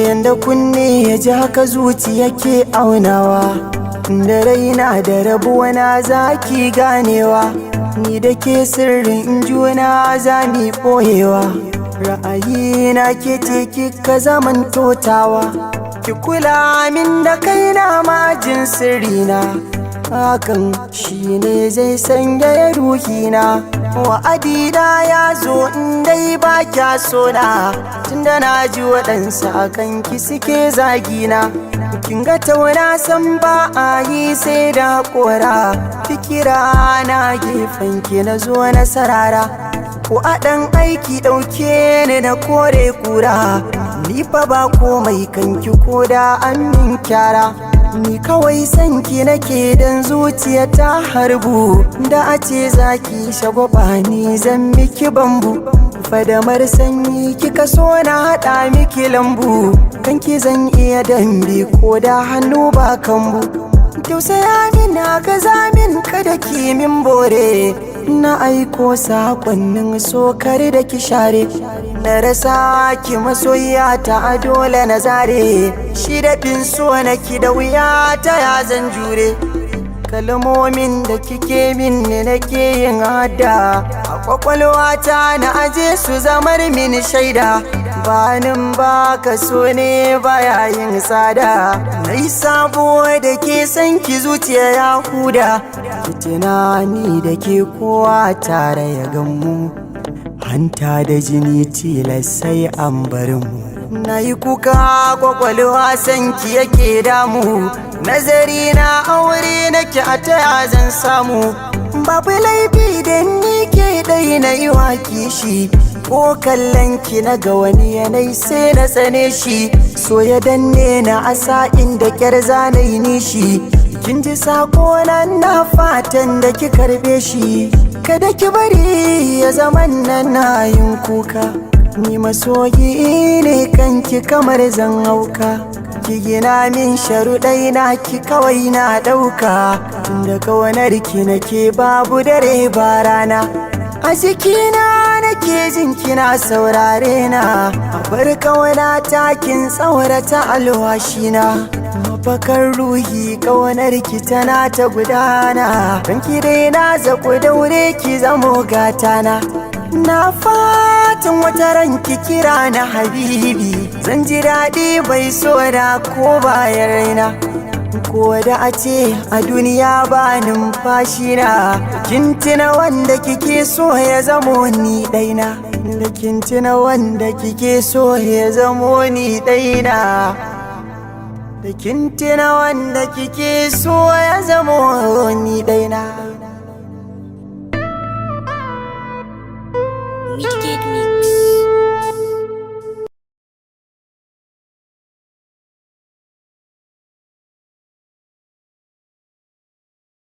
Yanda kunne ya ji haka zuciya ke aunawa, da raina da rabuwa na zaki ganewa. Ni da ke sirrin juna za mi ɓoyewa. Ra'ayina ke ce kika zaman totawa. Ki kula min da kaina majin sirrina, hakan shine zai sanya ruhina. Wa'adina ya zo in dai ba kya sona, tunda na ji waɗansu akan ki suke zagina. Kin ga tauna san ba a yi sai da haƙora. Fikira na gefen ki na zo na sarara, ko a ɗan aiki ɗauke ni na kore kura. Ni fa ba komai kanki ko da an min kyara. Ni kawai sanki nake dan zuciya ta harbu. Da a ce zaki shagwaba ni zan miki bambu. Fadamar sanyi kika so na haɗa miki lambu. Kanki zan iya dambe ko da hannu ba kambu. Tausaya min haka zamin kada ki min bore. Na aiko sakonnin so kar da ki share. Na rasa ki masoyiya ta dole na zare. Shi daɗin so naki da wuya ta ya zan jure. Kalmomin da kike min ne nake yin hada a kwakwalwata, na aje su zamar min shaida. Banin ba ka so ne baya yin tsada. Na yi sabo da ke san ki zuciya ya huda. Ki tunani da ke kowa tare ya gammu, hanta da jini tilas sai an bar mu. Na yi kuka kwakwalwa sanki yake damu. Nazari na aure nake a taya zan samu. Babu laifi da ni ke ɗai na yi wa kishi, ko kallon ki na ga wani yanayi sai na tsane shi. So ya danne na asa inda kyar zanayi nishi. Kin ji sako na, na fatan da ki karbe shi. Kada ki bari ya zaman nan na yin kuka. Ni masoyi ne kanki kamar zan hauka. Ki gina min sharuɗai na ki kawai na ɗauka. Tunda kawanar ki nake babu dare ba rana. A jikina nake jin kina saurare na. A bar kawana takin tsaurata alwashina. Mafakar ruhi kawanar ki tana ta gudana. Ranki dai na zaku daure ki zamo gatana. Na fatan wata ranki kira na habibi. Zan ji daɗi bai so da ko bayan raina. Ko da a ce a duniya ba numfashi na, kin tuna wanda kike so ya zamo ni ɗaina. Da kin tuna wanda kike so ya zamo ni ɗaina. Da kin tuna wanda kike so ya zamo ni ɗaina. Midgate Mix.